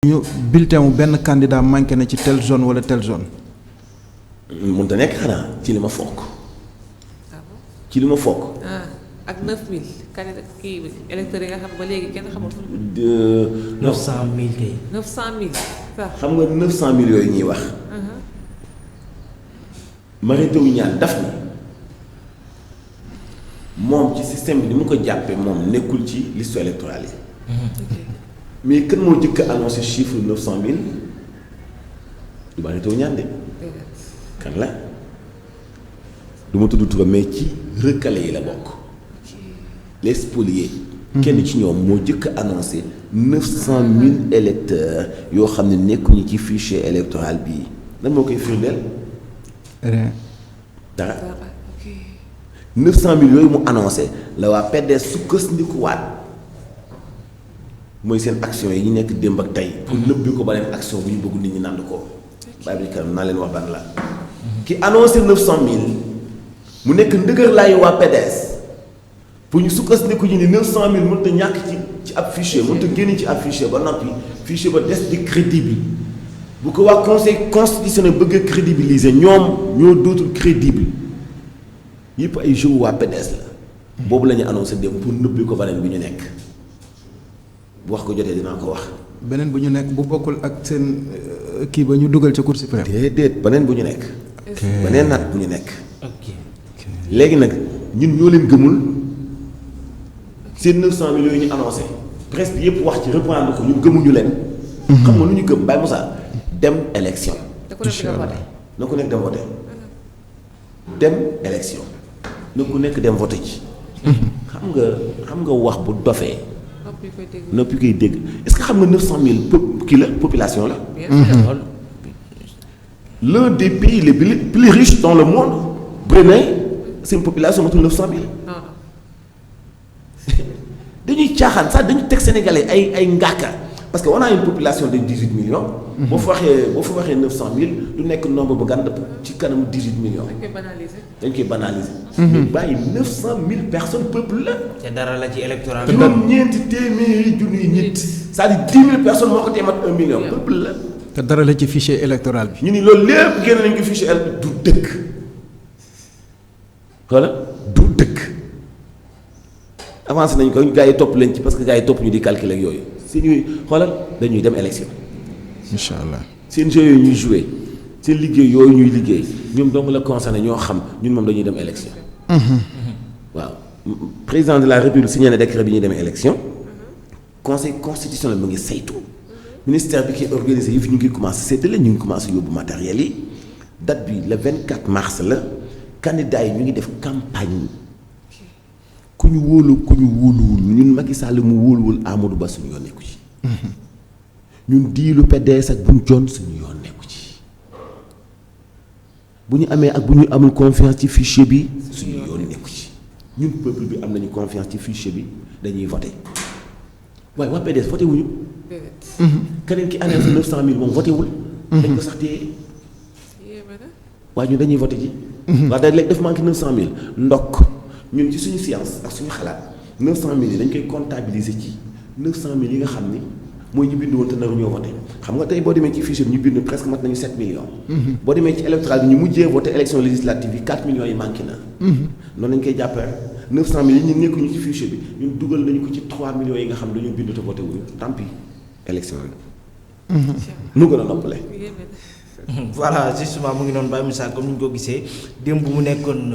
ñu bulletin wu benn candidat manqué na ci telle zone wala telle zone. mënut a nekk xanaa ci li ma fokk. ci li ma fokk. ak 9000 candidat kii électeurs yi nga xam ba léegi kenn xamul fu ñu. 900000 kay. 900000. xam nga 900000 yooyu ñuy wax. Mary Teuw Niane daf ni moom ci système bi ni mu ko jàppee moom nekkul ci liste électorale yi. mais kan moo jëkk a annoncé chiffre 900000 du Mary Teuw Niane de. kan la du ma tudd turam mais ci recalé yi la bokk. les spoliés. kenn ci ñoom moo jëkk a annoncé 900000 électeurs yoo xam ne nekkuñu ci fichier électoral bii lan moo koy firndeel. rien. dara 900000 yooyu mu annoncé la waa PDS sukkandikuwaat mooy seen action yi ñu nekk démb ak tey. pour nëbbi ko ba leen action bu ñu bëgg nit ñi nand ko. bàyyi bi kanam naa leen wax ban la. ki annoncé 900000 mu nekk ndëgër laayu waa PDS pour ñu sukkandiku ñu ni 900000 mënut a ñàkk ci ab fichier mënut a génn ci ab fichier ba noppi fichier ba des di crédible bu ko waa conseil constitutionnel bëgg a crédibiliser ñoom ñoo dootul crédible yëpp ay jeu waa PDS la. boobu la ñu annoncé dem pour nëbbi ko beneen bi ñu nekk bu wax ko jotee dinaa ko wax. beneen bu ñu nekk bu bokkul ak seen kii ba ñu dugal ca Cour suprême. déedéet beneen bu ñu nekk. beneen naat bu ñu nekk. léegi nag ñun ñoo leen gëmul seen 900000 yooyu ñu annoncé presse bi yëpp wax ci reprendre ko ñun gëmuñu leen. xam nga lu ñu gëm Baye Moussa dem élection. incha allah na ku nekk dem voté dem élection na ku nekk dem voté ci. xam nga wax bu dofee. noppi koy dégg est-ce que xam nga 900000 kii la population la. l'un des pays les plus riches dans le monde Brunei seen population matul 900000. dañuy caaxaan sax dañu teg sénégalais ay ngaaka parce que on a une population de 18 millions. boo fa waxee 900000 du nekk nombre bu gànd ci kanamu 18 millions. dañ koy banaliser. mais bàyyi 900000 personnes peuple la. te dara la ci électoral. juróom-ñeenti téeméeri junniy nit. c'est-à-dire 10 000 personnes moo ko teemat 1 million peuple la. te dara la ci fichier électoral bi. ñu ni loolu lépp génn nañ ko fichier électoral du dëkk. voilà du dëkk. avancé nañ ko gars yi topp leen ci parce que gars yi topp ñu di calculer ak yooyu si ñuy xoolal dañuy dem élection. incha allah seen jeu yooyu ñuy joué seen liggéey yooyu ñuy liggéey ñoom dong la concerné ñoo xam ñun moom dañuy dem élection. waaw président de la république signé na décret bi ñuy demee élection. conseil constitutionnel mu ngi saytu. ministère bi ki organisé yi fi ñu ngi commencé séddale ñu ngi commencé yóbbu matériel yi date bi le 24 mars la candidat yi ñu ngi def campagne. ku ñu wóoluwul ñun Macky Sall mu wóoluwul Amadou Ba suñu yoon nekku ci. ñun diilu PDS ak bu ñu jon suñu yoon nekku ci. bu ñu amee ak bu ñu amul confiance ci fichier bi suñu yoon nekku ci. ñun peuple bi am nañu confiance ci fichier bi dañuy voté waaye waa PDS voté wuñu. keneen ki annoncé 900000 moom voté wul. dañ ko sax téye. waaye ñun dañuy voté ji. waaye dañ léegi daf manqué 900000 ndokk. ñun ci suñu science ak suñu xalaat 900000 yi dañ koy comptabiliser ci 900000 yi nga xam ni mooy ñu bind woon te naru ñoo voté xam nga tey boo demee ci fichier bi ñu bind presque mat nañu 7 millions. boo demee ci électoral bi ñu mujjee voté élection législative yi 4 millions yi manqué na. noonu lañ koy jàppee 900000 yi ñu nekkuñu ci fichier bi ñun dugal nañu ko ci 3 millions yi nga xam dañu bind te voté wuñu tant pis élection yi. mu gën a noppale. voilà justement mu ngi noonu Baye Moussa comme ni ñu ko gisee démb mu nekkoon.